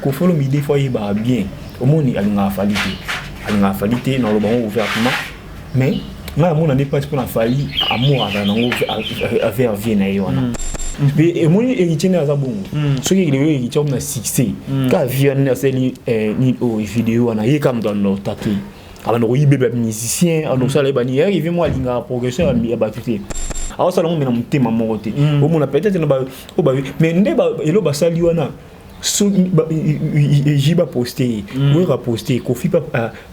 Koffi Olomide faut ayebaka bien. Omoni alingaka Fally te, alingaka Fally te, naloba yango ouvertement. Mais ngai namona nde mpasi mpona Fally, amour azala nango vers vie na ye wana. Mpe emoni Héritier nde aza bongo. Soki lelo Héritier omona succès kaka vie wana nde asali nini oyo video wana, ye kaka moto anota te, abanda koyibeba musicien, abanda kosala ye bani yaki vie moko, alingaka progression ya bato te, aosala yango me na motema moko te. Omona peut-être na oyo, mais nde elo basali wana, soki ji baposte ye, Wera poste, Kofi mpe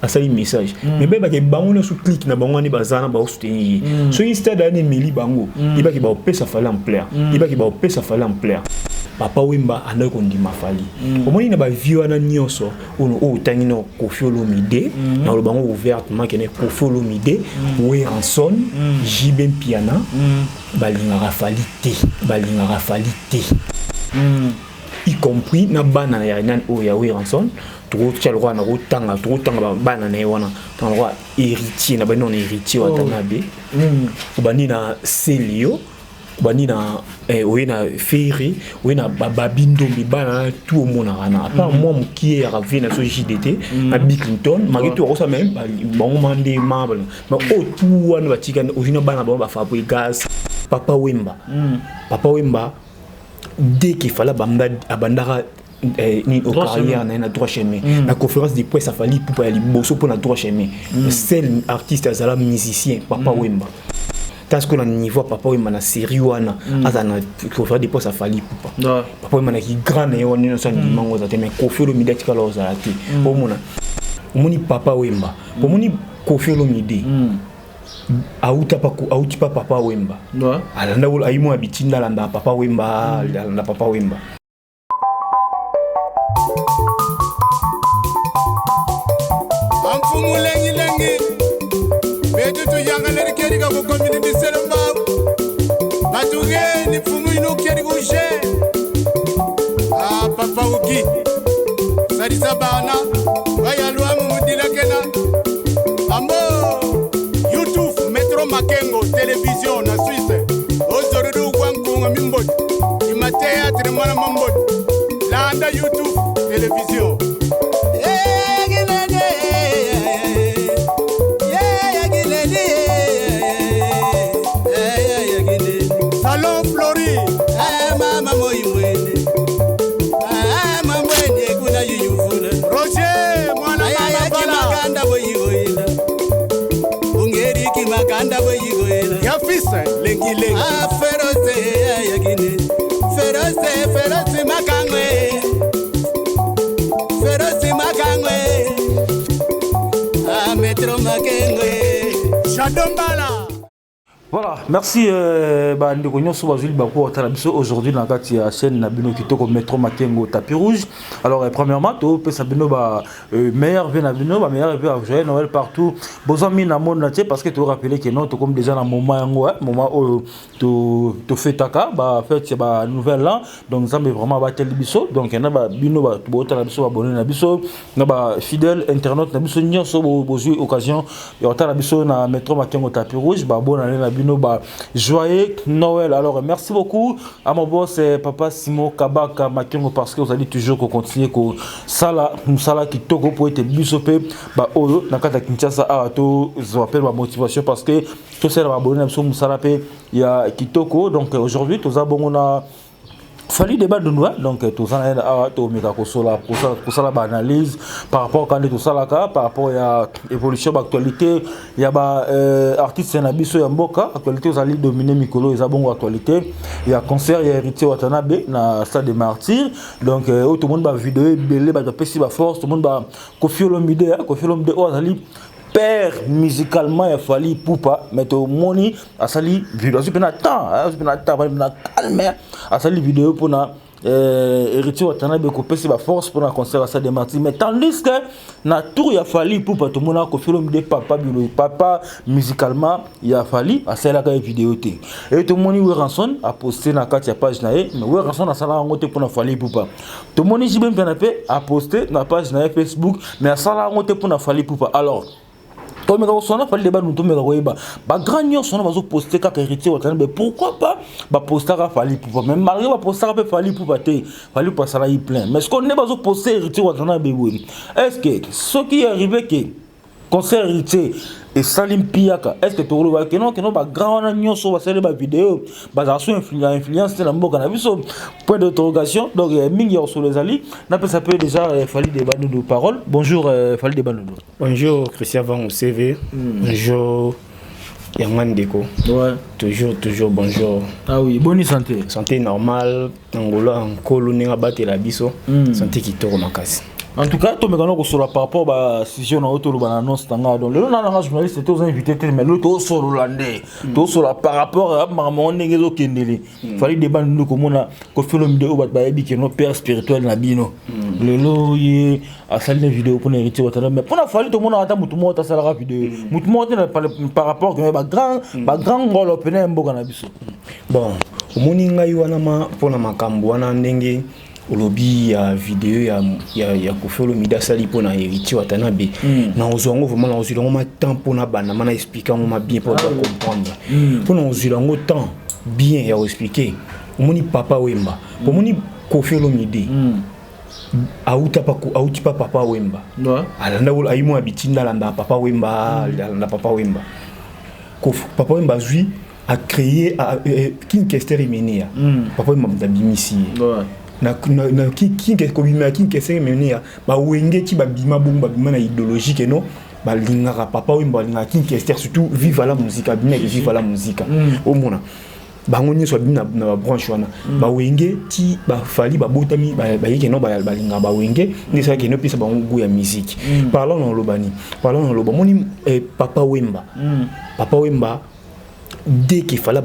asali message, mais bayebake bango nyonso clique na bango wana baza na baosoutenir ye. Soki stade wana emeli bango, yebaki baopesa Fally ampleur, yebaki baopesa Fally ampleur. Papa Wemba andaki kondima Fally. Omoni na bavie wana nyonso oyo otangi na Kofi Olomide, na oloba bango ouvertement kene Kofi Olomide, Werrason, JB Mpiana balingaka Fally te, balingaka Fally te, y compris na bana ya nani oyo ya Werrason. Tokotia lokwa na kotanga, tokotanga bana na ye wana, tanga lokwa Héritier na bandi na Héritier Watanabe, obandi na Celio, obandi na oye na Ferre, oye na Babi Ndombi, bana na tu omonaka na apart mwa mokie yaka vie na so JDT na Bill Clinton maki tu akosala me bango ma nde ma, mais oyo tu wana batika ozwi na bana bango baFabregas. Papa Wemba, Papa Wemba, dès qu'il fallait abandaka nini au carrière na ye na droit chemin, na conférence de presse aFally Ipupa ya liboso mpo na droit chemin, seul artiste azala musicien Papa Wemba. Tala sikoyo na niveau ya Papa Wemba na série wana, azala na conférence de presse aFally Ipupa. Papa Wemba naki grand na ye wana nyonso andimango oza te, mais Kofi Olomide atikala ozala te. Omona, omoni Papa Wemba, omoni Kofi Olomide auta pa, auti pa Papa Wemba. Alanda ayi mwa bitinda, alanda Papa Wemba, alanda Papa Wemba. Amfumu lengilengi betu tuyangaleli keri ka kukomini biselo mbawu batugeni mfumu inu keri kushe. Ah, papa uki salisa bana bayalwamu mudilakena ambo YouTube Metro Makengo Television na Suisse ozorudu gwankunga mimboti ima théâtre mwana mamboti landa YouTube Television. Salon Flori. Mama moimwene mambwene kuna yuyuvula. Roger mwana mama Bala. Makanda boyigoyela ungeriki makanda boyigoyela. Ya fils lengi lengi. Ferose yagine ferose ferose makangwe ferose makangwe Metro Makengwe. Shadombala. Voilà, merci bandeko nyonso bazwi libaku otala biso aujourd'hui na kati ya chaîne na bino kitoko Metro Makengo Tapis Rouge. Alors premièrement, topesa bino ba meilleur vœu na bino, ba meilleur vœu à joyeux Noël partout. Besoin mi na monde entier, parce que tu rappeler que non, comme déjà na moment yango, hein, moment oyo to to fetaka ba fête ba nouvel an. Donc Nzambe vraiment bateli biso. Donc na ba bino ba botala biso, ba abonné na biso, na ba fidèle internaute na biso nyonso bozwi occasion ya otala biso na Metro Makengo Tapis Rouge, ba bonne année na bino, ba joyeux Noël. Alors merci beaucoup à mon boss papa Simon Kabaka Makengo, parce que vous allez toujours ko continuer ko sala musala kitoko po ete biso pe ba oyo na kata Kinshasa awa to zo appelle ba motivation, parce que to sala ba abonné na biso musala pe ya kitoko. Donc aujourd'hui toza bongo na Fally de Bandundu. Donc toza na ye awa, tomeka kosala kosala baanalyse par rapport kande tosalaka par rapport ya évolution baactualité ya baartiste na biso ya mboka. Actualité ozali domine mikolo eza bongo actualité ya concert ya Héritier Watanabe na Stade de Martyr. Donc oyo tomoni bavideo ebele, bato bapesi baforce, tomoni ba Kofi Olomide, Kofi Olomide oyo azali père musicalement ya Fally Ipupa, mais tomoni asali video, azwi mpe na temps, azwi mpe na temps na calme, asali video mpona Héritier Watanabe, kopesi baforce mpona concert ya Stade de Martyr. Mais tandis que na tour ya Fally Ipupa, tomona Kofi Olomide, papa bilo, papa musicalement ya Fally, asalelaka ye video te. E tomoni Werrason aposte na kati ya page na ye, mais Werrason asalaka yango te mpona Fally Ipupa. Tomoni JB Mpiana mpe aposte na page na ye Facebook, mais asala yango te mpona Fally Ipupa. Alors Tomeka kosona Fally de Bandundu, tomeka koyeba bagrand nyonso wana bazoposte kaka Héritier Watanabe. Pourquoi pas bapostaka Fally Ipupa? Mais malgré bapostaka mpe Fally Ipupa te, Fally Ipupa asalaki plein. Mais ce nde bazoposte Héritier Watanabe boye, est ce que soki arrive ke concert Héritier esali mpiaka, est ce que tokoloba keno bagrand wana nyonso basali bavideo bazala so influence te na mboka na biso? Point d'interrogation. Donc mingi ya kosolo ezali. Napesa mpe déjà Fally de Bandundu parole. Bonjour Fally de Bandundu. Bonjour Christian Van CV. Bonjour Yango Ndeko. Toujours, toujours bonjour. Ah oui, bonne santé. Santé normale, Angola, Nkolo ndenge abatela biso. Santé kitoko makasi. En tout cas, tomekana kosolola par rapport basujet na oyo toloba na annonce tanga. Donc lelo na nanga journaliste te, oza invité te, mais lelo tosolola nde, tosolola par rapport ya makambo ndenge ezokendele. Fally de Bandundu, komona Koffi Olomide oyo bato bayebi keno père spirituel na bino, lelo ye asali na video mpona Héritier Watanabe, mais mpona Fally tomonaka ata motu moko te asalaka video, motu moko te par rapport keno bagrand ngolo pene ya mboka na biso. Bon, omoni ngai wana ma mpona makambo wana ndenge olobi ya video ya Koffi Olomide asali mpona Héritier Watanabe, na ozwa yango vraiment, na ozwila yango ma temps mpona banda ma na expliquer yango ma bien mpo comprendre, mpona ozwila yango temps bien ya koexpliquer. Omoni Papa Wemba, omoni Koffi Olomide auti pa Papa Wemba. Alanda ayi mwa bitinda, alanda Papa Wemba, alanda Papa Wemba. Papa Wemba azwi acréé King Kester Emeneya. Papa Wemba moto abimisi ye na kobima ya King Kester Emeneya. Bawenge ti babima bongo, babima na idéologie keno balingaka Papa Wemba, balingaka King Kester, surtout Viva la Musique. Abimaki Viva la Musique. Omona bango nyonso babimi na babranche wana. Bawenge ti baFally babotami, bayeke no balingaka bawenge nde esalaki eno epesa bango goût ya musique. Parlant na oloba nini? Parlant na oloba, omoni Papa Wemba, Papa Wemba dès qu'il fallait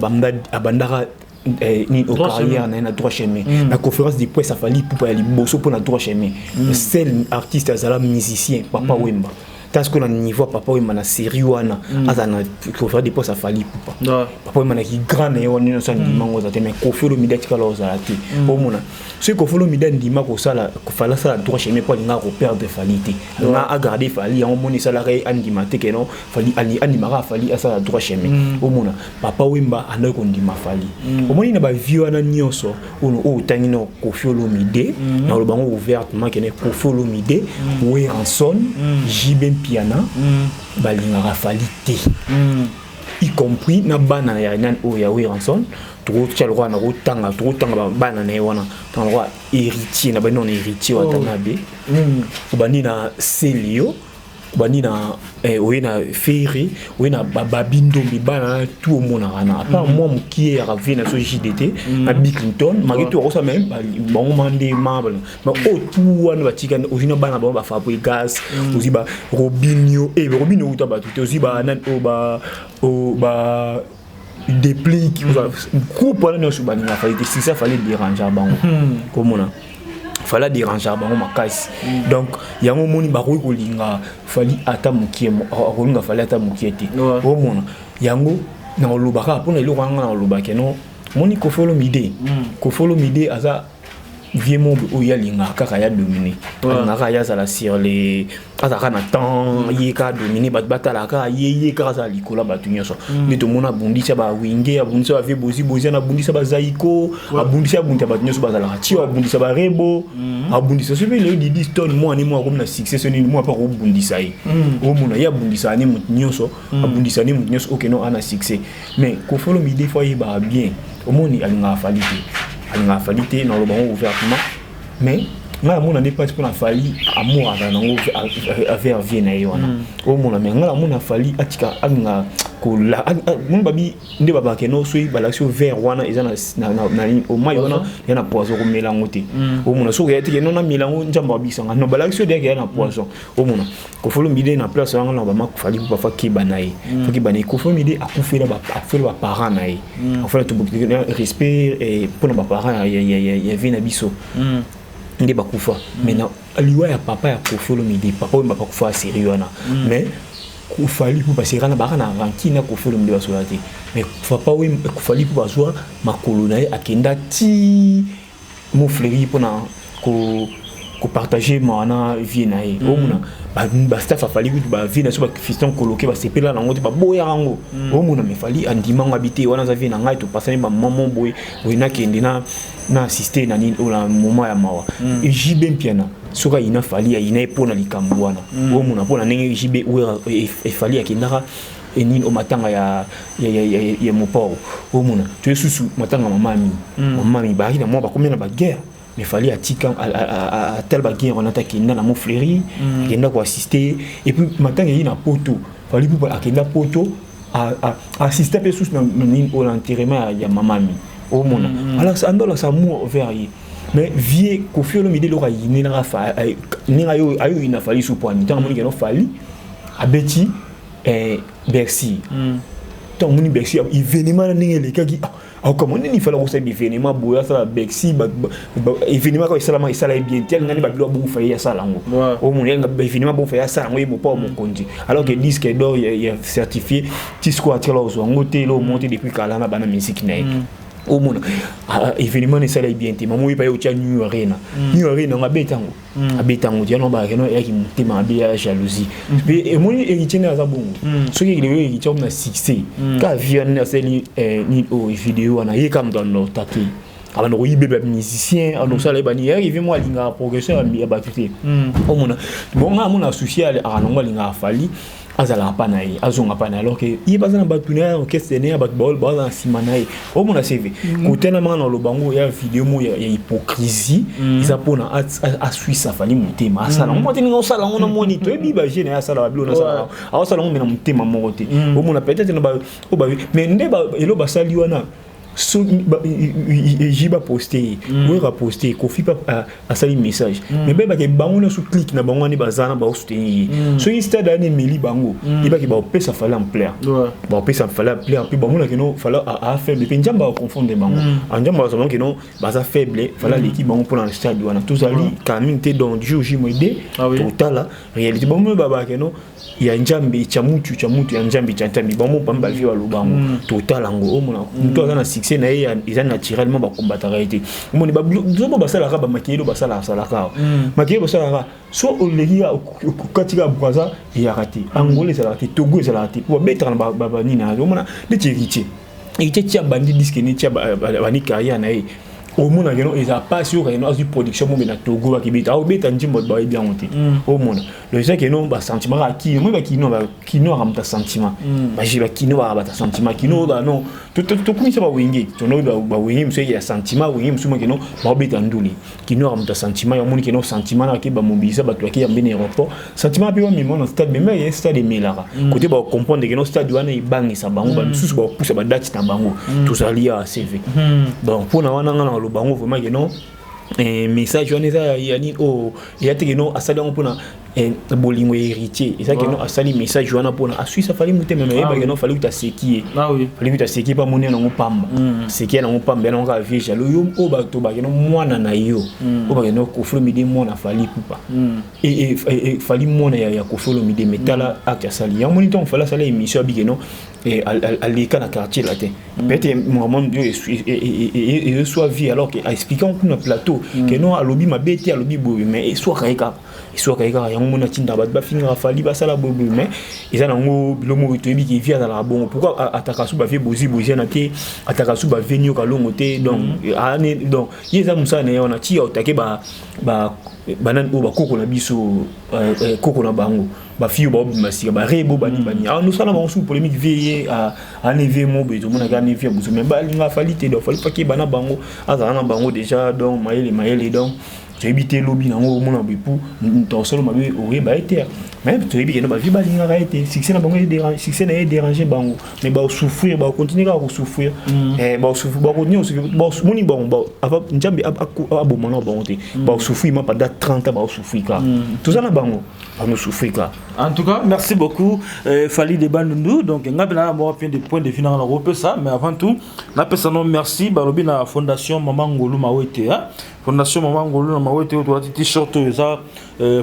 abandaka nini au carrière na ye na droit chemin, na conférence de presse aFally Ipupa ya liboso mpo na droit chemin, seul artiste azala musicien Papa Wemba. Tala sikoyo na niveau ya Papa Wemba na série wana, azala na conférence de presse aFally Ipupa. Papa Wemba naki grand na ye wana nyonso andima ngo aza te, mais Koffi Olomide atikala ozala te. Omona soki Koffi Olomide andima kosala Fally asala droit chemin mpo alingaka koperdre Fally te, alinga agarde Fally. Yango moni esalaka ye andima te keno Fally andimaka aFally asala droit chemin. Omona Papa Wemba andaki kondima Fally. Omoni na bavie wana nyonso oyo otangi na Koffi Olomide, na oloba yango ouvertement kene Koffi Olomide, Werrason, JB Mpiana balingaka Fally te, y compris na bana ya nani oyo ya Werrason. Tokotia lokwa na kotanga, tokotanga bana na ye wana, tanga lokwa Héritier na bandi na Héritier Watanabe, obandi na Celio, obandi na oye na Ferre, oye na Babi Ndombi, bana na tu omonaka na apart mwa mokie yaka vie na so JDT na Bill Clinton maki tu akosa me bango ma nde ma oyo tu wana batika. Ozwi na bana bango baFabregas, ozwi ba Robinio, Robinio outa bato te, ozwi ba nani oyo ba oyo ba Déplique, groupe wana nyonso balinga Fally te. Succès Fally déranger bango, komona Fally déranger bango makasi. Donc yango omoni bakoki kolinga Fally ata mokie, akolinga Fally ata mokie te. Omona yango na koloba kaka mpona eloko wana na koloba keno omoni Koffi Olomide, Koffi Olomide aza vie mobe oyo alingaka kaka ya domine, alingaka kaka ye azala sur les, azalaka na temps ye kaka domine bato, batalaka kaka ye, ye kaka azala likolo ya bato nyonso. Nde tomona abundisa bawenge, abundisa bavie Bozi Boziana, abundisa bazaiko, abundisa, abundisa bato nyonso bazalaka ti abundisa barebo, abundisa so mpe lelo Didi Stone. Mwana mwa akomi na succès so nini, mwa mpe akobundisa ye. Omona ye abundisaka ne motu nyonso, abundisa ne motu nyonso okeno ana succès. Mais Koffi Olomide faut ayebaka bien, omoni alingaka Fally te, alingaka Fally te, na oloba yango ouvertement. Mais ngai namona nde mpasi mpona Fally, amour azala nango vers vie na ye wana omona. Mais ngai namona Fally atika alinga kola moni babi nde babake no soki balakisi yo verre wana eza na omai wana eza na poison, komela yango te. Omona soki oya teke no namela yango, Nzambe abisanga no, balakisi yo deyake eza na poison. Omona Koffi Olomide na place wana na bama Fally mpo bafa keba na ye, fa keba na ye. Koffi Olomide akufela baparent na ye, akufela respect mpona baparent ya vie na biso nde bakufa. Mais na liwa ya papa ya Koffi Olomide, papa oyo bakufa ya série wana, mais Fally mpo baseka na baka na rancune na Koffi Olomide, basola te. Mais papa oyo Fally mpo bazwa makolo na ye, akenda ti Mofleri mpona Kopartage mawa na vie na ye. Omona bastaff ya Fally kutu, bavie na so, bafiston koloke, basepela nango te, baboyaka yango. Omona, mais Fally andima ngo, abi te, wana aza vie na ngai, topasani bamamo boye boye, nakende na assiste na nini oyo na moment ya mawa. JB Mpiana, soki ayina Fally, ayina ye mpo na likambo wana. Omona, mpo na ndenge JB oyo efali akendaka enini o matanga ya Mopao. Omona, toye susu matanga mamami. Mamami bayaki na mwa bakomi na baguerre, mais Fally atika atala baguerre wana te, akenda na Mont-Fleury, akenda koassiste. Et puis matanga eyi na Poto, Fally Ipupa akenda Poto, assiste mpe susu na nini oyo, na enterrement ya mamami. Omona, alors andolasa amour vers ye. Mais vie Koffi Olomide, eloko ayinelaka ndenge ayoyina Fally su poani, ntango amoni keno Fally abeti Bercy, ntango amoni Bercy, événement na ndenge elekaki, akokama nini. Fally akosala événement boye, asala Bercy, événement kaka esalama, esala ye bien te. Alingani babilo abongo, Fally asala yango. Omona, événement bongo, Fally asala yango ye mopa mokonzi, alors que disque d'or ya certifié tisco atikala kozwa yango te, elo omonte depuis kala na bana musique na ye. Omona, événement na esala ye bien te. Mama oyeba ye otya New Arena, New Arena yango abeta yango, abeta yango te. Yana bakeno eyaki motema mabe ya jalousie. Mpe emoni Héritier nde aza bongo. Soki lelo Héritier omo na succès, ka vie wana asali nini oyo, video wana, ye kaka moto anota te, abanda koyibela bamusicien, abanda kosala ye bani, yaki vie mo alingaka progression ya bato te. Omona, bon, nga amona souci aka nango, alingaka Fally azalaka mpa na ye, azonga mpa na ye, alors que ye baza na bato na ye, orchestre na ye, bato baza na nsima na ye. Omona CV kotena manga na oloba ngo ya video mo ya hypocrisie, eza mpona aswisa Fally motema, asala ngo te ndenge osala yango. Namoni toyebi baje na ye, asala babilo nasala, aosala yango me na motema moko te. Omona, peut-être na mais nde elo basali wana, soki baposte ye, oyoka poste Koffi mpe asali message, mais bayebake bango nyonso clique na bango wana baza na baosoutenir ye. Soki stade wana emeli bango, yebaki baopesa Fally ampleur, baopesa Fally ampleur, mpe bamonaki no Fally afaible, mpe Nzambe akoconfondre bango. Nzambe azwa bango keno baza faible, Fally aleki bango mpona stade wana. Tozali kala mingi te, donc jour J moide totala réalité. Bango babaka no ya Nzambe tya mutu, tya mutu ya Nzambe tya Nzambe, bango pambe bavie baloba yango. Totala yango, omona moto aza na succès na ye, eza naturellement bakombataka ye te. Omoni zobo basalaka bamakeyelo, basalaka awa makeyelo basalaka so oleki okati kaka Braza eyaka te, Angola ezalaka te, Togo ezalaka te, po babetaka na banini. Omona neti Héritier, Héritier tia bandi disque ne tia bandi carrière na ye, omona keno eza pasi oyo keno azwi production mombe na Togo, bakibeta, aobeta nzembo, bato bayebi yango te. Omona, donc eza keno basentiment kaka kino moi, bakino, bakino aka moto sentiment, baje bakino baka bata sentiment kino oyo non, tokumisa bawenge, tono bawenge mosu ya sentiment, wenge mosu mo keno baobeta ndule. Kino aka moto ya sentiment, yamoni keno sentiment na ake bamobilisa bato, ake yambe na aéroport, sentiment mpe bamema na stade, meme ye stade emelaka kote, bacomprendre keno stade wana ebangisa bango, bamisusu bakopusa badate na bango. Tozali ya CV, donc mpona wana nga na koloba bango vraiment keno message wana eza ya nini oyo eya te, keno asali yango mpona bolingo ya Héritier. Eza keno asali message wana mpona aswisa Fally motema, me ayeba keno Fally kuta aseki ye. Fally kuta aseki ye mpe amoni yango pamba, aseki ye nango pamba, ya nango kaka vie jaloux. Yo oyo bato bakeno mwana na yo oyo bakeno Koffi Olomide, mwana Fally Ipupa, Fally mwana ya Koffi Olomide, mais tala acte asali yango. Moni ntango Fally asala émission, abi keno aleka na Quartier Latin, peut-être vraiment ezoswa vie, alors que aexplike yango kuna plateau ke non, alobi mabe te, alobi boye, mais eswaka ye kaka, eswaka ye kaka yango. Moni atindaka bato bafingaka Fally, basala boye boye, mais eza nango bilo moko toyebi ke vie azalaka bongo. Pourquoi ataka su bavie bozi boziana te, ataka su bavie nioka longo te? Donc donc ye eza mosala na ye wana, ti otake banani oyo bakoko na biso, koko na bango, bafille oyo baobima sika, barebo bani bani, nosala bango su polémique. Vie ye ane vie mo boye, tomonaki ane vie ya buso, mais balinga Fally te. Donc Fally faki bana bango, azala na bango déjà. Donc mayele mayele, donc toyebi te elobi nango. Omona boye pu moto osolo mabe, oyeba ye te, mais toyebi keno bavie balingaka ye te. Succès na bango, succès na ye déranger bango, mais baosouffrir, baocontinue kaka kosouffrir, baocontinue kosouffrir. Moni bango, Nzambe abomana bango te, baosouffrir ma pendant 30 ans, baosouffrir kaka. Toza na bango, banosouffrir kaka. En tout cas, merci beaucoup, Fally de Bandundu. Donc, nga bena moi plein de points de vue na ça, mais avant tout, na pesa non merci balobi na Fondation Maman Ngolu Mawete, hein. Fondation Maman Ngolu na Mawete, oyo t-shirt ça,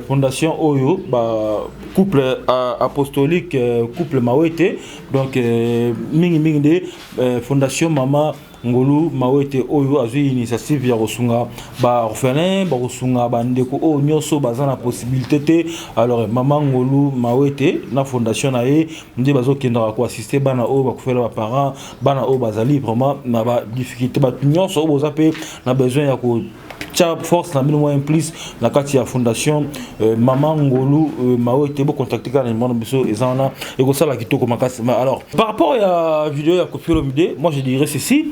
fondation oyo ba couple apostolique, couple Mawete. Donc mingi mingi de fondation Maman Ngolu Mawete oyo azwi initiative ya kosunga ba orphelin, bakosunga bandeko oyo nyonso baza na possibilité te. Alors mama Ngolu Mawete na fondation na ye nde bazokendaka koassister bana oyo bakufela baparent, bana oyo bazali vraiment na badifficulté. Bato nyonso oyo boza mpe na besoin ya ko tia force na bino mwa plus na kati ya fondation mama Ngolu Mawete, bocontacte kaka na numéro na biso eza wana, ekosala kitoko makasi. Alors, par rapport ya vidéo ya Koffi Olomide, moi je dirais ceci: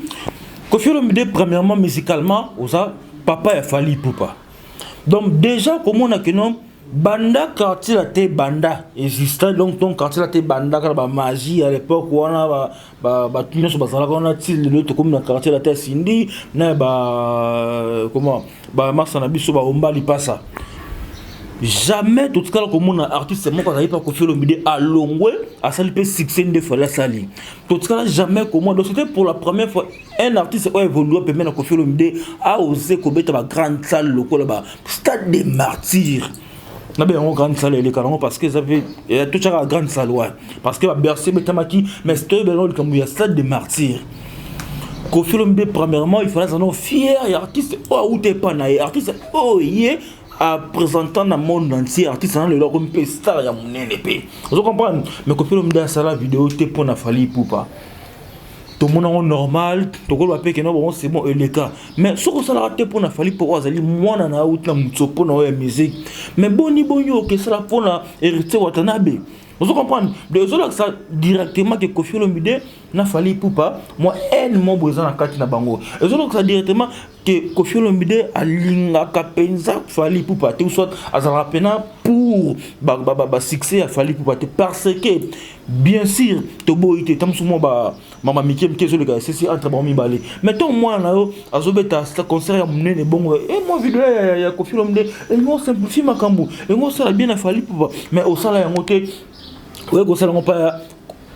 Koffi Olomide, premièrement, musicalement oza papa ya Fally Ipupa. Donc déjà komona ke non, banda Quartier Latin banda existait, donc Quartier Latin banda kaka bamagie à l'époque wana, bato nyonso bazalaka wana ti lelo tokomi na Quartier Latin Cindy na ba comment, bamasa na biso baomba lipasa. Jamais totikala komona artiste moko azali mpa Koffi Olomide alongwe asali mpe succès nde Fally asali. Totikala jamais komona. Donc c'était pour la première fois un artiste oyo évolue pembeni na Koffi Olomide aose kobeta bagrande salle lokola ba Stade des Martyrs. Nabe yango grande salle eleka nango parce que eza mpe totyaka grande salle, ouais, parce que baBercy ebetamaki, mais toyebela likambo ya Stade des Martyrs. Koffi Olomide, premièrement, il fallait azala fier ya artiste oyo awuta epa na ye, artiste oyo ye aprésentant na monde entier, artiste na lelo akomi mpe star ya monene mpe, ozo comprendre. Mais Koffi Olomide asala vidéo te mpo na Fally Ipupa. Tomona yango normal, tokoloba mpe keno bongo, c'est bon, eleka. Mais soki osalaka te mpo na Fally, mpo oyo azali mwana na auti na moto mpo na oyo ya musique, mais boni boni okesala mpo na Héritier Watanabe? Ozo comprendre? Donc ezolakisa directement ke Koffi Olomide na Fally Ipupa, mwa haine mo boye eza na kati na bango. Ezolakisa directement ke Koffi Olomide alingaka mpenza Fally Ipupa te, soit azalaka mpena pour basuccès ya Fally Ipupa te. Parce que bien sûr, toboyi te, ta mosu mwa mama mike mike ezoleka esesi entre bango mibale, mais ntango mwana na yo azobeta concert ya monene bongo, e mwa video ya Koffi Olomide elingi osimplifie makambo, elingi osala bien na Fally Ipupa, mais osala yango te, oye kosala yango mpa ya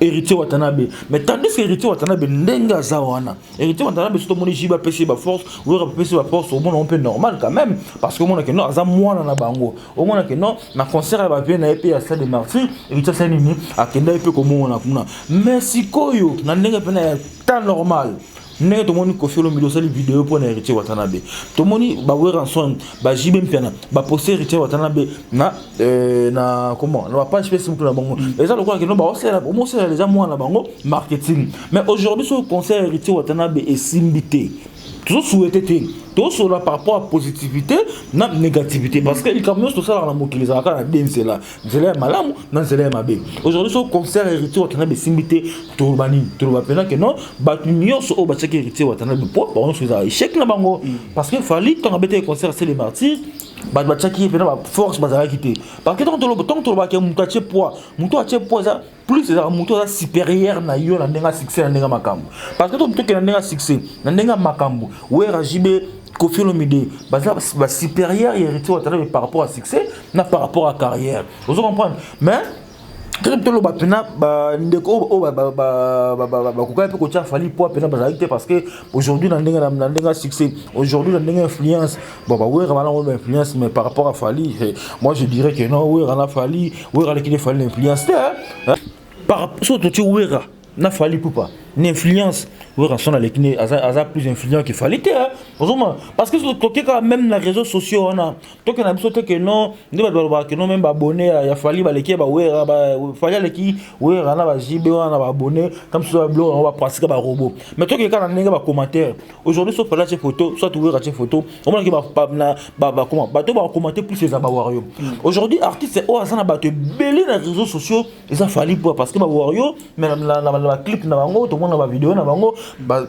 Héritier Watanabe. Mais tandis que Héritier Watanabe, ndenge aza wana, Héritier Watanabe, soki tomoni JB apesi baforce, Wera apesi baforce, omona ngo mpe normal quand même, parce que omona ke non, aza mwana na bango. Omona ke non, na concert ya bavie na ye mpe ya Stade des Martyrs, Héritier asali nini? Akenda ye mpe komona kuna. Mais sikoyo, na ndenge mpena ya temps normal, ndenge tomoni Koffi Olomide osali video mpo na Héritier Watanabe, tomoni baWerrason, baJB Mpiana baposte Héritier Watanabe na comment, na bapage Facebook na bango, eza lokola keno baosala, omosala deja mwana na bango marketing. Mais aujourd'hui, soki concert Héritier Watanabe esimbi te, tozosouhaite te, tozosola par rapport à positivité na négativité, parce que likambo nyonso tosalaka na mokili ezalaka na de nzela: nzela ya malamu na nzela ya mabe. Aujourd'hui, soki concert Héritier Watanabe esimbi te, toloba nini? Toloba mpena ke non, bato nyonso oyo batiaki Héritier Watanabe po bango nyonso ezala échec na bango, parce que Fally, ntango abetaki concert Stade des Martyrs, bato batiaki ye mpena baforce bazalaki te. Parce que ntango tolobaki moto atie poids, moto atie poids eza plus, ezalaka moto aza supérieur na yo na ndenge ya succès, na ndenge ya makambo. Parce que tokende na ndenge ya succès, na ndenge ya makambo, Wera, JB, Koffi Olomide baza basupérieur ya Héritier Watanabe par rapport à succès na par rapport à carrière, ozo comprendre. Mais toloba mpena bandeko oyo bakokaki mpe kotia Fally poids mpena bazalaki te, parce que aujourd'hui, na ndenge ya succès, aujourd'hui na ndenge influence, bon, baWera bana oyo bainfluence, mais par rapport à Fally, moi je dirais que non, Wera na Fally, Wera aleki nde Fally na influence te. Par so totie Wera na Fally Ipupa na influence, Werrason aleki ne, aza plus influent que Fally te, ozomona. Parce que toke kaka même na réseaux sociaux wana, toke na biso te ke non, nde bato balobaka ke non, même baabonné ya Fally baleki ya baWera, Fally aleki Wera na baJB wana na baabonné, comme mosusu babiloko yango bapratiquer barobots. Mais toke kaka na ndenge bacommentaire aujourd'hui, so Fally atie photo, soit Wera atie photo, omonaki comment bato bacommenter plus eza bawario. Aujourd'hui, artiste oyo aza na bato ebele na réseaux sociaux eza Fally po, parce que bawario, mais na baclip na bango, tomona bavideo na bango,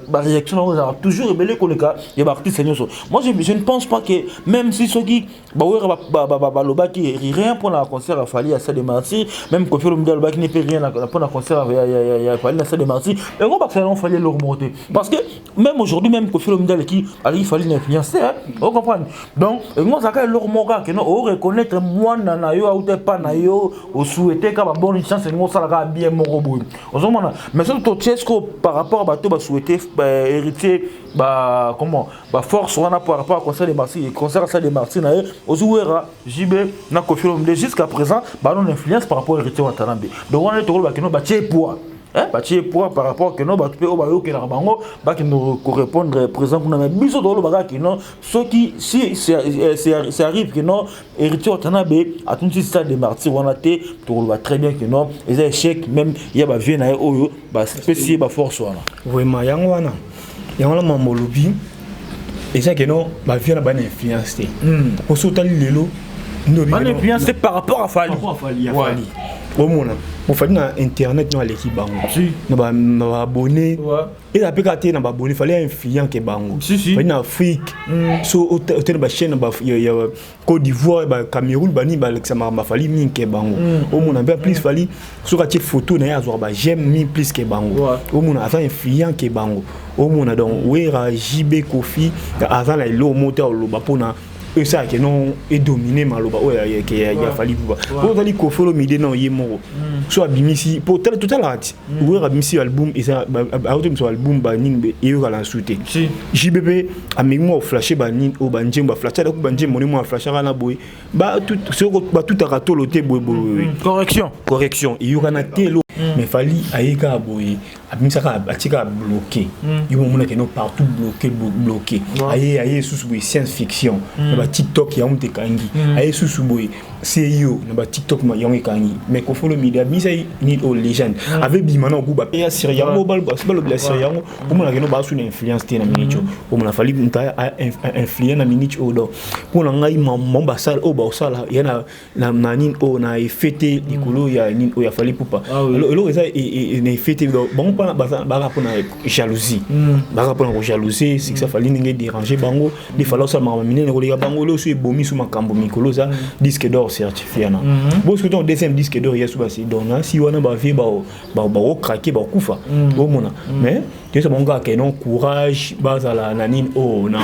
baréaction na bango ezalaka toujours ebele koleka ya baartiste nyonso. Moi je ne pense pas que même si soki baWera balobaki rien mpona concert ya Fally ya Stade des Martyrs, même Koffi Olomide alobaki ne mpe rien mpona concert ya Fally na Stade des Martyrs, yango bakisala yango Fally eloko moko te. Parce que même aujourd'hui, même Koffi Olomide aleki Fally na influence te, ocomprendre. Donc yango azalaka eloko moko kaka keno oreconnaître mwana na yo auta epa na yo, osouhaite ka babonne chance, elingi osalaka bien moko boye, ozomona. Mais soki totie siko par rapport à bato basouhaite Héritier ba comment, baforce wana par rapport à concert des Martyrs, concert à Stade des Martyrs na ye, ozwi Wera, JB na Koffi Olomide, jusqu'à présent bano na influence par rapport à Héritier Watanabe. Donc wana tokoloba keno batie poids. Batie poids par rapport que non, bato mpe oyo bayokelaka bango bakende korépondre présent kuna. Mais biso tolobaka ke non, soki si c'est arrive que non, Héritier Watanabe atondisi Stade de Martyr wana te, tokoloba très bien que non, eza échec même ya bavieux na ye oyo bapesi ye baforce wana. Vraiment, yango wana mambo olobi eza ke non, bavieux na bana influence te. Po so otali lelo. Bana influence te par rapport à Fally. Ya Fally, omona mofali na internet no aleki bango na baabonné. Eza mpe kaka te na baabonné, Fally influent ke bango. Fally na Afrique, so ote na bachaîne ya Côte d'Ivoire, baCameroun, banini, balekisa makambo aFally mingi ke bango. Omona mpe plus Fally, soki atie photo na ye, azwaka baj'aime mingi plus ke bango. Omona aza influent ke bango. Omona donc Wera, JB, Kofi aza na eloko moko te oloba mpona esalaka non edomine maloba oyo ya Fally Ipupa. Po ozali Kofi Olomide na ye moko so abimisi, po totalaka ti Wera abimisi album, aotomisa album, banini, eyokala nsu te. JB mpe ameki mwa oflashe banini oyo banjembo, aflashe adaku banjembo ne mwa aflashaka na boye, batutaka tolo te boye boye. Correction. Correction eyokana te elo. Mais Fally aye kaka boye, abimisaka, atikaka bloqué. Yo momonaka no partout bloqué, bloqué. Aye susu boye, science fiction na baTikTok yango te ekangi. Aye susu boye, seyo na baTikTok yango ekangi. Mais Kofi Olomide abimisa nini oyo, Légende, ave bima na oku bape ya siri yango, balobela siri yango. Omonaka no basu na influence te na minute oyo. Omona Fally moto influent na minute oyo. Donc mpo na ngai, mamo basala oyo baosala ya na nini oyo na effet te likolo ya nini oyo ya Fally Ipupa. Eloko eza na effet te. Bango mpana baka mpona jalousie, baka mpona kojalousie succès Fally ndenge déranger bango nde Fally osala makambo minene koleka bango. Lelo so ebomi so makambo mikolo eza disque d'or certifié na bosoki ntongo deuxième disque d'or ya so basi. Donc na si wana bavieux bakokrake, bakufa. Omona, mais toyesa bango kaka ke non, courage, bazala na nini oyo na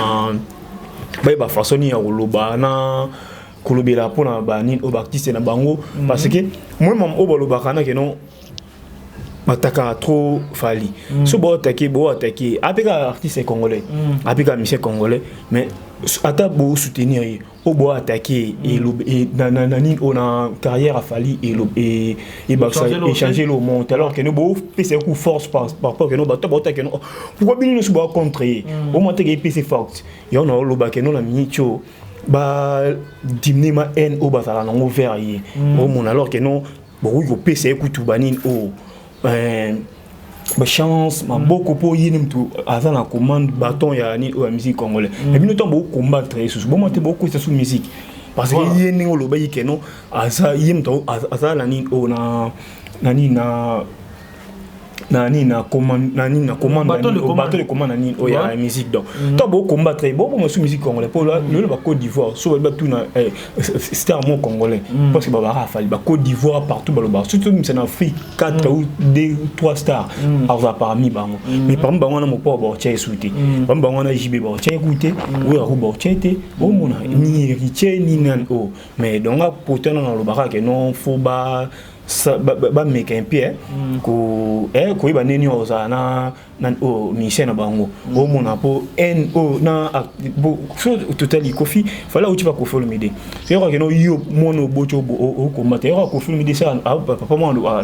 bayeba façon nini ya koloba na kolobela mpona banini oyo baartiste na bango, parce que moi mama oyo balobaka na ke non, batakaka trop Fally. So boatake, boatake apeka artiste congolais, apeka musicien congolais, mais ata bosoutenir ye oyo boatake na nini oyo na carrière aFally échanger le monde, alors que no bopesa ye coup force par rapport ke no bato baotake no, pourquoi bino nyonso boa contre ye? Omwa teke epesi force yango na olobake no na miniti oyo badimine ma haine oyo bazala nango vers ye. Omona, alors que non, bokoki kopesa ye kutu banini oyo bachance maboko, mpo ye ni mutu aza na commande bâton ya nini oyo ya musique congolais. Mais bino ntango bocombattre ye susu, bomwa te bokosa su musique, parce que ye ndenge olobaki ke non, aza ye mutu aza na nini oyo na nini na nini na commande, na nini na commande, bateau de commande na nini oyo ya musique. Donc to bocombattre, boboma su musique congolais, mpo lelo ba Côte d'Ivoire so bali batuna star mo congolais, parce que babaka aFally. Ba Côte d'Ivoire partout balobaka, surtout misa na Afrique, 4 ou 2 ou 3 stars akozala parmi bango. Mais parmi bango wana, mopo baotya esu te. Parmi bango wana, JB baotya eku te, oyo ako baotya te. Omona ni Héritier ni nani oyo. Mais donc pourtant na nalobaka ke non, faut ba bameka mpe koyeba ndeni ozala na oyo musicien na bango. Omona mpo n oyo na so totali Kofi, Fally auti pa Kofi Olomide. So yoka keno yo mwana oboti okombata, yoka Kofi Olomide sa papa mwana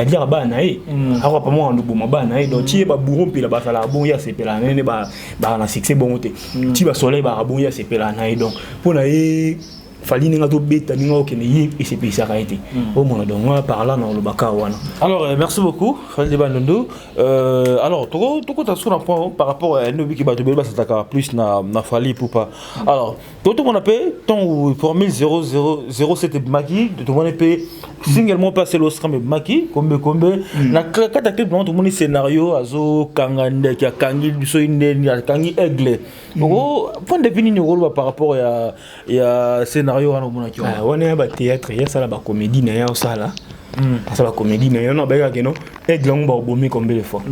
aliaka bana na ye, akoka papa mwana oboma bana na ye. Donc ti ye babourreau mpela bazalaka bongo, ye asepelaka na ye nde baka na succès bongo te. Ti basoleil baka bongo, ye asepelaka na ye. Donc mpo na ye Fally, ndenge azobeta, ndenge akokende, ye esepelisaka ye te. Omona, donc nga par là na olobaka wana. Alors merci beaucoup, Fally de Bandundu. Alors tokota sur un point par rapport à nobiki, bato ebele basataka plus na Fally Ipupa. Alors totomona mpe ntongo formule 0007 ebimaki, tomoni mpe single moko mpe aseli oscram ebimaki, Kombe Kombe. Na kati ya clip nango tomoni scénario azokanga ndeke, akangi biso ndeni, akangi aigle. Point de vue nini okoloba par rapport ya scénario wana omonaki? Wana ya bathéâtre, ye asala bacomédie na ye, osala asala bacomédie na ye wana, bayekaka no aigle yango baobomi combien de fois.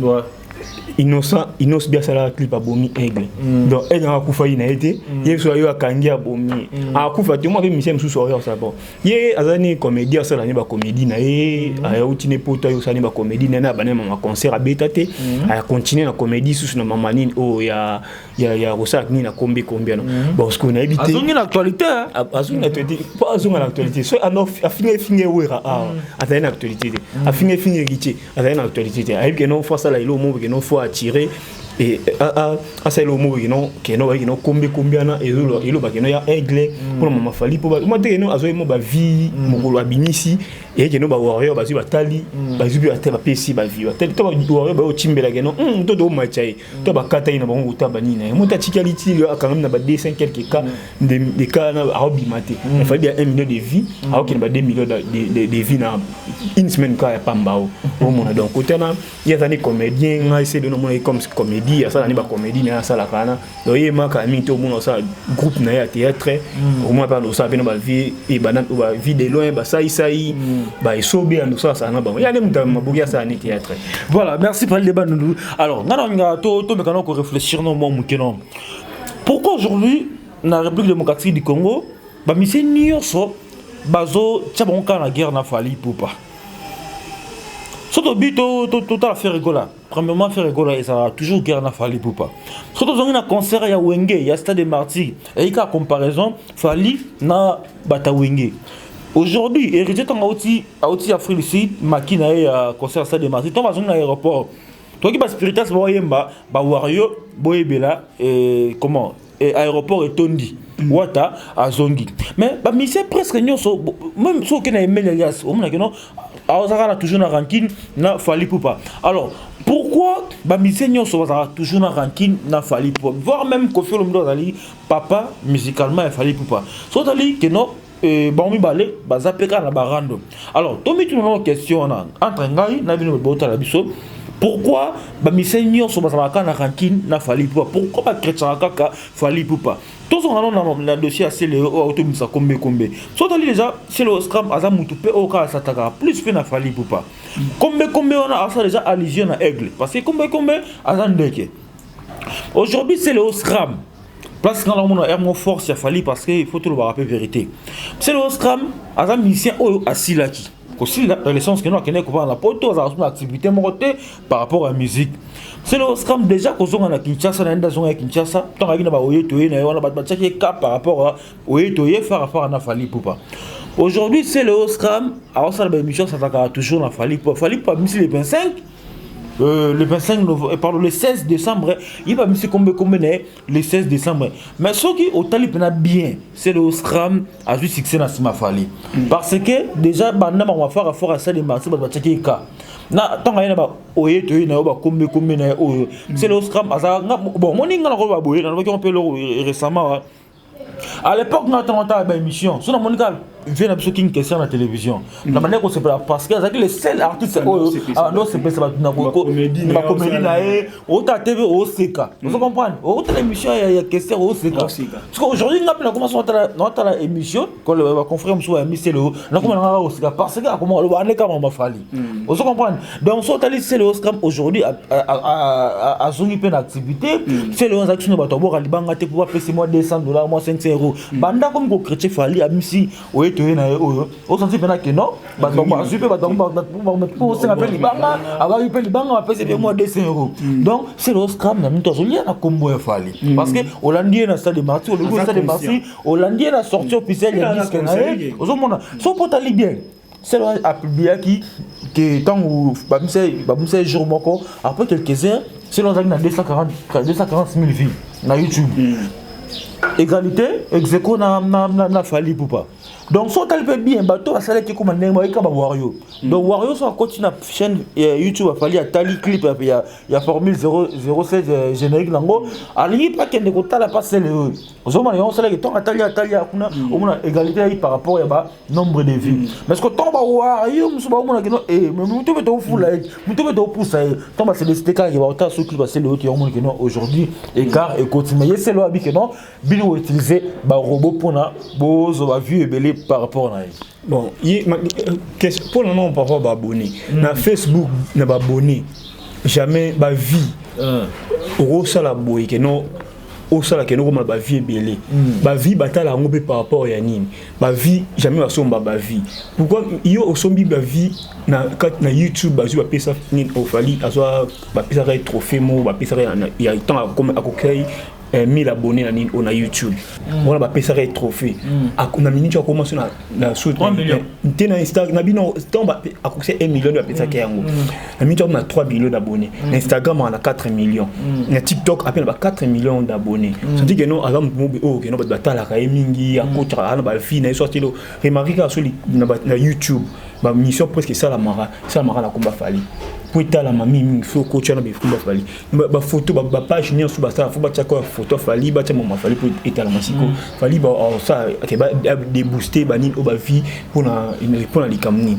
Innocent Innoss'B asalaka clip, abomi Aigle. Donc Aigle anga akufa ye na ye te. Ye so ayo akangi, abomi ye, akufa te. Mwa mpe musicien mosusu oyo asala, bon, ye aza ni comédie, asala ni bacomédie na ye. Ayauti ne poto, ayo osala ni bacomédie na ye na bana mama concert abeta te. Akontinue na comédie susu na mama nini oyo ya kosala nini na kombe kombe ano. Bon, ce que nayebi te. Azongi na actualité, hein? Azongi na actualité mpo azonga na actualité so ano afinga efinga ewera awa, azali na actualité te. Afinga efinga Héritier, azali na actualité te. Ayebi ke non, faut asala eloko moko ke non, faut attirer et asala eloko moko ke non bayeki no kombe kombe wana eloba ke no ya Aigle mpona mama Fally, mpo ma te ke no azwaki mo bavie mokolo abimisi eye ke no bawarrior bazwi, batali, bazwi mpe bate, bapesi bavie, batali to bawarrior bayotimbela ke no to tokomatya ye to bakata ye na bango kota banini na ye. Moto atikali ti akangami na ba 200 quelque cas de cas na aobima te. Efali ya 1 million de vues, aokende ba 2 millions de vues na une semaine kaka ya pamba o omona. Donc kotana ye aza ni comédien, ngai se dono omona ye comme comédie, asala ni bacomédie na ye asalaka wana. Donc ye maka mingi te, omona osala groupe na ye ya théâtre, omona mpe osala mpe na bavie ebana, bavie de loin, basaisai baesobe ando osalasala na bango. Ya nde moto maboki asala ni théâtre. Voilà, merci pour le débat, Nunu. Alors, nga na to to mekana ko réfléchir non moi muke non. Pourquoi aujourd'hui na République démocratique du Congo, ba musicien nyonso bazo tia bango kaka na guerre na Fally Ipupa? So tobi totala Ferre Gola, premièrement Ferre Gola ezalaka toujours guerre na Fally Ipupa. So tozongi na concert ya Wenge ya Stade de Martyr, eyi kaka comparaison Fally na bata Wenge. Aujourd'hui Héritier, ntango auti Afrique du Sud, maki na ye ya concert ya Stade de Martyr, ntango bazongi na aéroport, toki baspiritas baoyemba bawario boyebela comment aéroport etondi, wata azongi. Mais bamusicien presque nyonso, même soki okende na Emeli Elias, omonaki no azalaka na toujours na rancune na Fally Ipupa. Alors pourquoi bamusicien nyonso bazalaka toujours na rancune na Fally Ipupa, voire même Koffi Olomide azali papa musicalement ya Fally Ipupa? So ozali keno bango mibale baza mpe kaka na barando. Alors tomituna nano question wana entre ngai na bino botala biso: pourquoi bamusicien nyonso bazalaka kaka na rancune na Fally Ipupa? Pourquoi bachrétienaka kaka Fally Ipupa? Tozonga nano na dossier ya Sele oyo autobimisa kombe kombe. So otali déjà, Sele Scram aza mutu mpe oyo kaka asataka plus mpe na Fally Ipupa. Kombe kombe wana asala déjà allusion na Aigle, parce que kombe kombe aza ndeke. Aujourd'hui Sele Scram place nga namona air mo force ya Fally, parce que il faut tolobaka mpe vérité. Sele Scram aza musicien oyo asilaki kosila dans le sens que no akende kovanda na poto, azalaka so na activité moko te par rapport à musique. Sele Scram déjà kozonga na Kinshasa na ye nde azonga ya Kinshasa, ntango ayaki na baoye toye na ye wana, bato batiaki ye ka par rapport à oye toye fara fara na Fally Ipupa. Aujourd'hui Sele Scram aosala baémission, asataka toujours na Fally Ipupa. Fally Ipupa abimisi le 25, le 25 novembre, pardon, le 16 décembre, il va misi kombe kombe na le 16 décembre. Mais soki otali pena bien, c'est le Scram a eu succès na sima Fally. Parce que déjà banda ba fara fort ça de marché ba batiaki ka. Na ntango aye na ba oye toye na yo ba kombe kombe na oyo. C'est le Scram aza bon moni nga na ko ba boye na ba mpe récemment. À l'époque nga ntango tala ba émission, so namoni kaka vie na biso King Question na télévision, na bandaki kosepela parce que azalaki le seul artiste oyo abandi osepelisa bato na bacomédie na ye. Otala TV, oseka, ozo comprendre, otala émission ya Question, oseka. Parce que aujourd'hui nga mpe nakoma so naotala émission, baconfrère mosusu bayambi Sele, nakoma nanga koseka parce que akoma aloba andeka mama Fally, ozo comprendre. Donc so otali Sele Oscram aujourd'hui azongi mpe na activité. Sele oyo azalaki sino bato aboka libanga te mpo bapesi mwa 200 $, mwa 500 €. Banda komi kochrétien Fally, amisi oye toye na ye oyo, osanti mpena ke non, bato bazwi mpe bato mpo osenga mpe libanga, abaki mpe libanga, bapesi mpe mwa 200 €. Donc c'est le Scram na minto azolia na kombo ya Fally, parce que olandi ye na Stade de Martyr, olobi Stade de Martyr, olandi ye na sortie officielle ya disque na ye. Ozomona so mpo otali bien, Sele apubliaki ke ntango babimisa ye jour moko, après quelques heures Sele azalaki na 240 000 vues na YouTube, égalité ex aequo na Fally Ipupa. Donc so otali mpe bien, bato basalaki ekoma ndenge bayika bawario. Donc wario so akoti na chaîne ya YouTube afali, atali clip ya Formule 07 générique nango, alingi mpe akende kotala mpa Sele oyo. Ozomona yango osalaki ntongo atali kuna, omona égalité ayi par rapport ya banombre de vues. Parce que ntongo bawario mosusu baomona keno moto mpe tofula ye, moto mpe topusa ye, ntongo baselesite kaka baotala so clip asele oyo, te omona keno aujourd'hui écart ekoti. Mais ye Sele oyo abi keno bino boutiliser barobot mpona bozwa bavue ebele par rapport na ye. Bon, ye mpo na non, par rapport baabonné na Facebook, na baabonné Jamais bavie okosala boye ke non, osala kende okoma bavie ebele. Bavie batala yango mpe par rapport ya nini? Bavie, jamais basomba bavie. Pourquoi yo osombi bavie na kati na YouTube? Bazwi, bapesa nini? Ofali azwa, bapesaka ye trophée moko, bapesaka ya ntango akokei 1000 abonnés na nini oyo na YouTube wana, bapesaka ye trophée na minute akoma so na so te na Insta na bino. Ntango akokisa 1 million nde bapesaka yango. Na minute akoma na 3 millions d'abonnés na Instagram, na 4 millions na TikTok, ape na ba 4 millions d'abonnés. C'est-à-dire que non, aza motu moko oyo keno bato batalaka ye mingi, akotaka aza na bavie na ye. So atelo remarque kaka so na YouTube, bamission presque esalamaka, esalamaka na komba Fali po etalama mingi. Faut okotya na bikomba Fali, bafoto, bapage nyonso basala, faut batiaka foto Fali, batia mama Fali po etalama. Siko Fali osala débooster banini oyo bavie mpona likambo nini?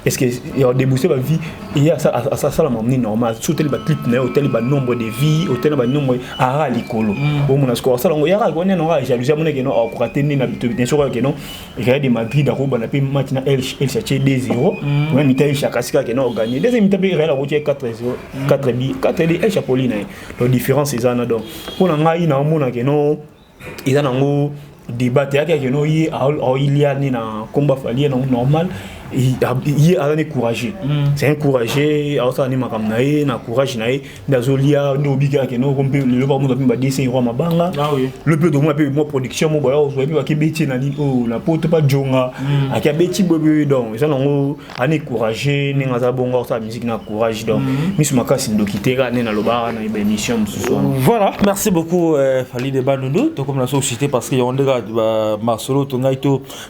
Est ce que débooster bavie eye asalama nini normal? So otali baclip na ye, otali banombre de vie, otali na banombre ara likolo, omona siko asala yango yaka nene nga jalousie. Amonaki no akoka te nde na soki keno Real de Madrid akobanda mpe match na Elche atie 2-0 première mi-temps. Elche akasi kaka keno ogagné. Deuxième mi-temps mpe Real akotie 4-0, 4 bi 4 de Elche apoli na ye. Donc différence eza na. Donc mpo na ngai naomona keno eza nango débat te. Yaki keno ye aoilia ni na komba Fali, ye nango normal. Ye aza ne courageux, c'est un courageux. Aosala ni makambo na ye na courage na ye nde azolia nde obiki kaka keno mpe lelo bamoto mpe badessin roi mabanga. Le mpe tomona mpe mwa production mo boya ozwa mpe bake na nini oyo na poto pa jonga aki abeti boye. Donc eza nango ane courageux ndenge aza bongo, akosala musique na courage. Donc miso makasi ndoki te, kaka nde nalobaka na baémission mosusu wana. Voilà, merci beaucoup Fally de Bandundu. Tokomi na société parce que yango nde kaka masolo tongai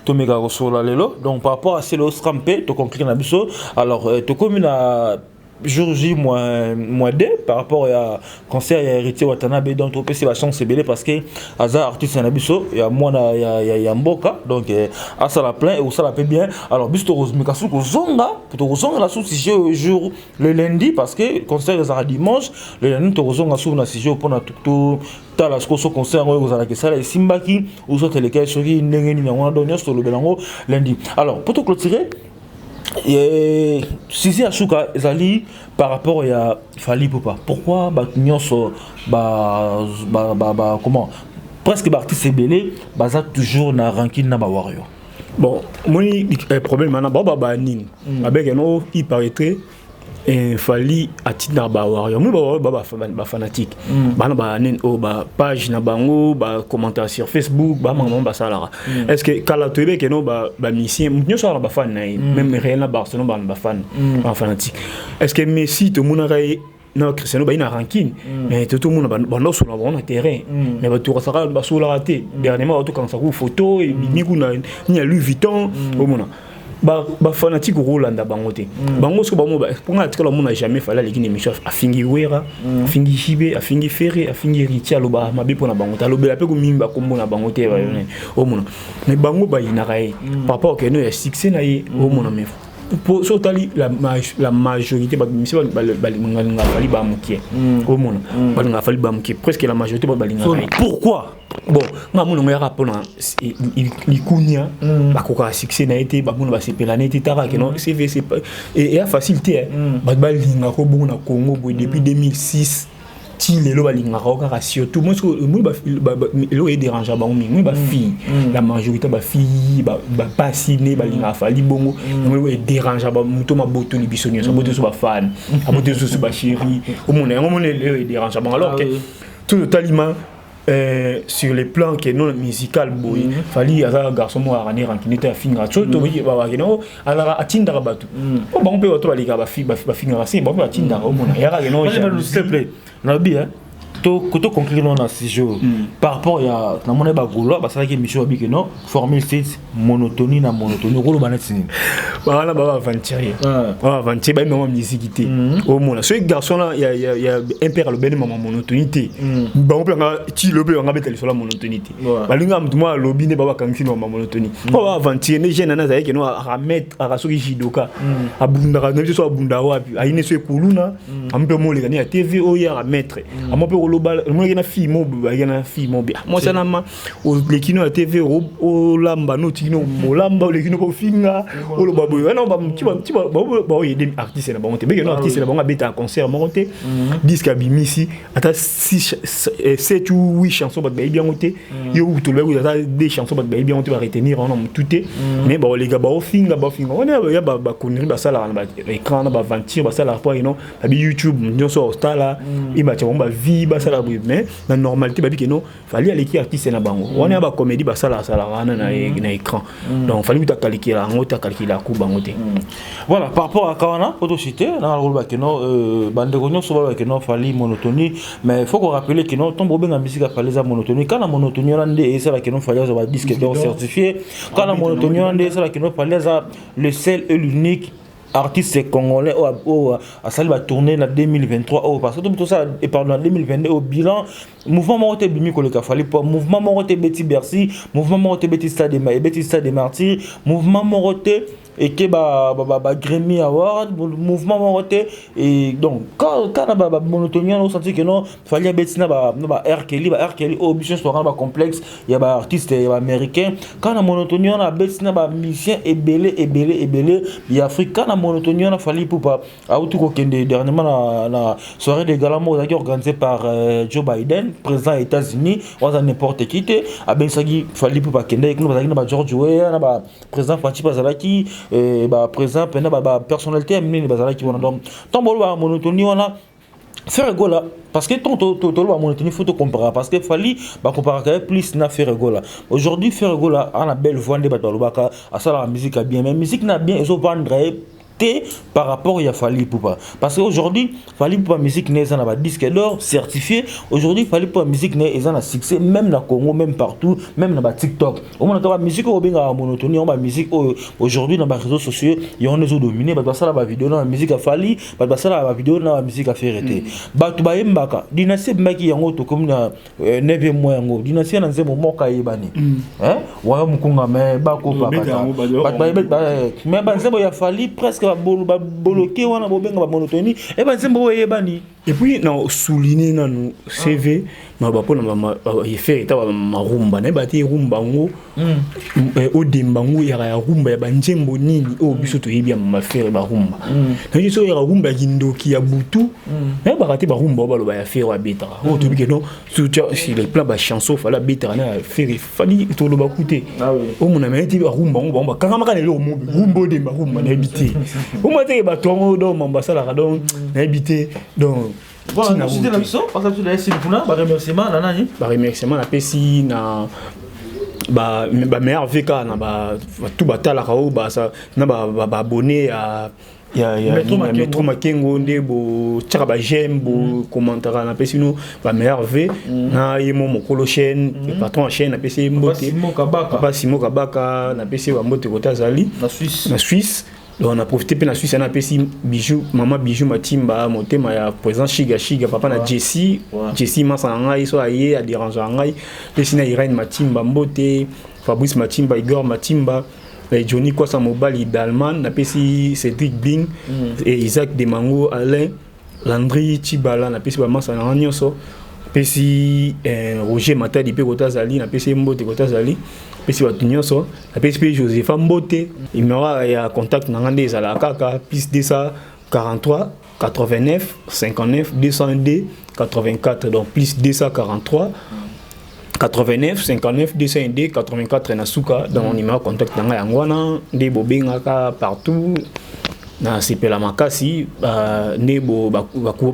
tomeka kosolola lelo. Donc par rapport à Celeo Scram mpe toconclure na biso. Alors tokomi na jour J moins 2 par rapport à concert ya Héritier Watanabe. Donc topesi bachance ebele parce que aza artiste na biso ya mwana ya mboka. Donc asala plein et osala mpe bien. Alors biso tokozomeka su kozonga, tokozonga na su sujet jour le lundi parce que concert ezalaka dimanche. Le lundi tokozonga su na sujet mpona tala sikoyo so concert yango oyo kozalaka esala esimbaki ozoteleka soki ndenge nini yango wana. Donc nyonso tolobela yango lundi. Alors po toclôturer, sujet ya suka ezali par rapport ya Fally Ipupa. Pourquoi bato nyonso ba, comment, presque baartiste ebele baza toujours na rancune na bawario? Bon, moni problème wana bao baba nini babeke no, il paraîtrait Fally atindaka bawario moi, bawario ba bafanatique bana banini oyo bapage na bango, bacommentaire sur Facebook, bamama basalaka. Est ce que kala toyebeke no bamusicien motu nyonso wana bafane na ye, même Real na Barcelone bana bafane, bafanatique? Est ce que Messi tomonaka ye na Cristiano bayi na rancune? Mais totomona bandosola bango na terrain, mais bato basaka basolaka te. Dernièrement batokangisa ku photo ebimi kuna nini ya Louis Vuitton. Omona bafanatique okolanda bango te. Bango soki bango mponga atikala omona jamais Fally aleki na émission afingi Wera, afingi Jibe, afingi Ferre, afingi Héritier, aloba mabe mpo na bango te, alobela mpe komimi bakombo na bango te. Omona, mais bango bayinaka ye par rapport keno ya succès na ye. Omona, mais so otali la majorité, bato misi balingaka Fally bamokie. Omona, balingaka Fally bamokie, presque la majorité bato balingaka ye. Pourquoi? Bon, nga mona ngo yaka mpona likunia, bakokaka succès na ye te, bamona basepela na ye te. Taka keno cv eya facile te. Bato balingaka bongo na Congo boye depuis 2006 ti lelo, balingaka o kaka. Surtout moi, eloko edérange bango mingi, moi bafille, la majorité bafille bapasi ne balingaka Fally bongo. Yango edérange moto mabotoli biso nyonso, abotoli so bafane, abotoli so bachéri. Omona yango, mona eloko edérange bango. Alors que tout totalima sur les plans que non musical boye, Fally aza garçon moko akani rancune te, afingaka so toboyi babaki no azalaka atindaka bato po bango mpe bato balekaka bafingaka se bango mpe batindaka. Omona yaka ke non, s'il te plaît, nalobi to conclure no na sujet oyo par rapport ya namoni bagaulois basalaki émission, babi ke non, formule 7 monotonie na monotonie. Okoloba neti nini? Wana ba aventurier, ba aventurier bayebi mama musique te. Omona soki garçon na ya impere alobeni mama monotonie te, bango mpe banga ti lobi banga beta lisolo ya monotonie te. Balingaka motu moko alobi nde babakangisi mama monotonie po ba aventurier nde jeune ana azalaki no aramettre aka soki judoka abundaka na biso so abunda wapi ayine so ekuluna amo mpe moleka ne ya TV oyo aramettre amo mpe. Oloba omonaki na fille mo bayaki na fille mo bia mwasi ana ma oleki no ya TV, olamba no, otiki no molamba, oleki no kofinga, oloba boye wana baoyede artiste na bango te. Beke no artiste na bango abetaka concert moko te, disque abimisi ata 7 ou 8 chansons, bato bayebi yango te. Yo tolobaki ata deux chansons, bato bayebi yango te, baretenir yango na motu te. Mais baoleka, baofinga, baofinga wana ya baconnerie basalaka na baécran, na baventure basalaka po ino babi YouTube nyonso otala ebatia bango bavie, basala boye. Mais na normalité babi ke no Fally aleki artiste na bango wana ya bacomédie basalaka salaka wana na écran. Donc Fally kuta akalikela yango te, akalikela ku bango te. Voilà, par rapport à kawana po tocité na koloba ke no bandeko nyonso baloba ke no Fally monotonie, mais faut ko rappeler ke no ntombo obenga musique ya Fally eza monotonie. Kana monotonie wana nde esalaka no Fally azwa badisque d'or certifié. Kana monotonie wana nde esalaka no Fally aza le seul et l'unique artiste congolais oyo asali batournée na 2023 oyo, parce que tosala, pardon, na 2022 au bilan, mouvement moko te ebimi koleka Fally, po mouvement moko te ebeti Bercy, mouvement moko te ebeti stade, ebeti Stade des Martyrs, mouvement moko te eke ba Grammy Award, mouvement moko te. Et donc quand na bamonotonie wana, osenti ke non, Fally abeti na ba R. Kelly, ba R. Kelly oyo biso nyonso toka na bacomplexe ya baartiste ya baaméricain. Quand na monotonie wana abeti na bamusicien ebele ebele ebele ya Afrique. Quand na monotonie wana Fally Ipupa auti kokende dernièrement na soirée de gala moko ezalaki organisé par Joe Biden, président ya États-Unis. Waza n'importe qui te, abengisaki Fally Ipupa, akendaki kuna, bazalaki na ba George Weah, na baprésident Fatshi, bazalaki baprésident mpena bapersonnalité ya minene bazalaki wana. Donc ntango boloba monotonie wana, Ferre Gola, parce que tant toloba monotonie, faut comparer, parce que Fally bacomparaka ye plus na Ferre Gola. Aujourd'hui Ferre Gola ana belle voix nde bato balobaka asalaka musique ya bien, mais musique na bien ezovendre ye te par rapport ya Fally Ipupa, parce que aujourd'hui Fally Ipupa musique ne eza na badisque d'or certifié. Aujourd'hui Fally Ipupa musique ne eza na succès même na Congo, même partout, même na baTikTok. Omona to bamusique oyo obengaka monotonie yango, bamusique oyo aujourd'hui na baréseaux sociaux yango nde ezodomine. Bato basala bavideo na bamusique ya Fally, bato basalaka bavideo na bamusique ya Ferre te. Bato bayembaka Dynastie ebimaki yango, tokomi na 9e mois yango, Dynastie na nzembo moko ayebani waya mokunga me bakopakata. Mais banzembo ya Fally presque baboloke wana bobenga bamonotonie e banzembo oyo eyebani. Et puis na souligner nanu CV maloba mpona Ferre eta marumba, nayeba te rumba yango odemba yango yaka ya rumba ya banzembo nini oyo biso toyebi ya mama Ferre. Barumba nayebi soki yaka rumba ya kindoki ya butu, nayebaka te. Barumba oyo baloba ya Ferre abetaka oyo toyebi ke non, sur le plan bachanson Fally abetaka na ya Ferre, Fally toloba ku te. Omona me ti barumba yango bango bakangamaka na eloko mobi rumba odemba rumba, nayebi te. Omona teke bato yango donc mambo asalaka, donc nayebi te donc. Voilà, na biso parce que biso kuna baremerciement na nani? Baremerciement napesi na bameilleur vk na batu batalaka oyo na baabonné ya Metro Makengo nde botiaka baj'aime, bokommentaka. Napesi bino bameilleur v na ye mo mokolo chaîne, patron ya chaîne, napesi ye mbote, papa Simo Kabaka, napesi ye bambote kota azali na Suisse. Donc on a profité mpe na Suisse ana apesi Bijou, mama Bijou Matimba, motema ya président Shiga Shiga, papa na Jessie, Jessie masa na ngai so aye adérange na ngai. Pesi na Irene Matimba mbote, Fabrice Matimba, Igor Matimba, Johnny Kwasa mobali d'Allemagne, napesi Cédric Bing et Isaac Demango, Alain Landry Chibala, napesi bamasa na ngai nyonso. Napesi Roger Matadi mpe kota azali, napesi ye mbote kota azali. Napesi bato nyonso, napesi mpe Josepha mbote. Numéro ya contact na ngai nde ezalaka kaka plus 243 89 59 202 84, donc plus 243 89 59 202 84 na suka. Donc numéro contact na ngai yango wana nde bobengaka partout. Nasepela makasi nde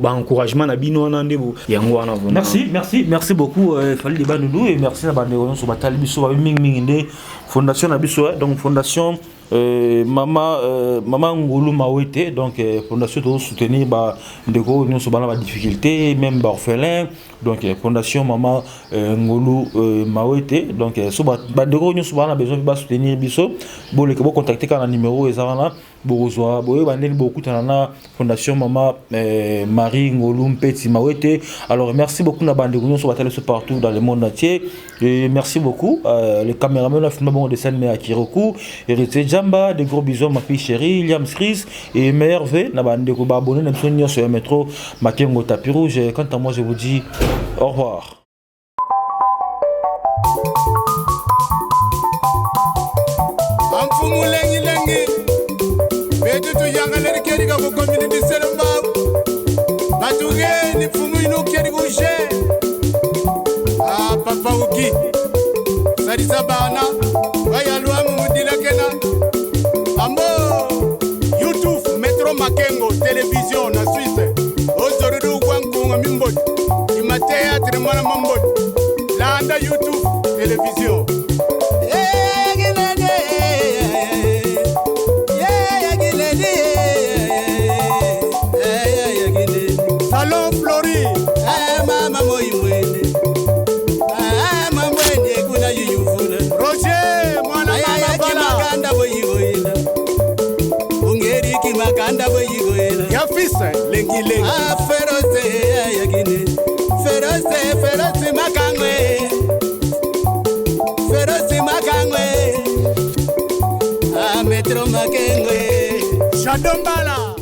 baencouragement na bino wana nde yango wana. Merci, merci, merci beaucoup Fally de Bandundu, et merci na bandeko nyonso batali biso. Babi mingimingi nde fondation na biso, donc fondation mama Ngulu Mawete, donc fondation tozosoutenir bandeko oyo nyonso bana badifficulté, même baorphelin. Donc fondation mama Ngulu Mawete. Donc so bandeko oyo nyonso bana besoin mpe basoutenir biso, boleka bocontacte kaka na numéro eza wana, bokozwa boyeba ndeni bokutana na fondation mama Marie Ngolu Mpeti Mawete. Alors merci beaucoup na bandeko nyonso batali biso partout dans le monde entier, et merci beaucoup le caméraman a filmé bon dessin mais à Kiroku héritier. Njamba, de gros bisous ma fille chérie, Liam Chris et meilleur V na ba ndeko ba abonné na biso nyonso ya Metro Makengo Tapis Rouge. Quant à moi, je vous dis au revoir. Amfumu lengi betu tuyangaleri keri ka kukomini biselo mbau batugeni mfumu inu keri kushe ah papa uki salisa bana bayalwa mumudilakena ambo YouTube Metro Makengo télévision na Suisse ozorudu kwa nkunga mimboti imateatre mwana mamboti landa YouTube télévision. Salon Flori Roger mwana mama bala ya fils lengi lengi. Feroce, feroce makangwe, feroce makangwe, ah Metro Makengwe. Shadombala.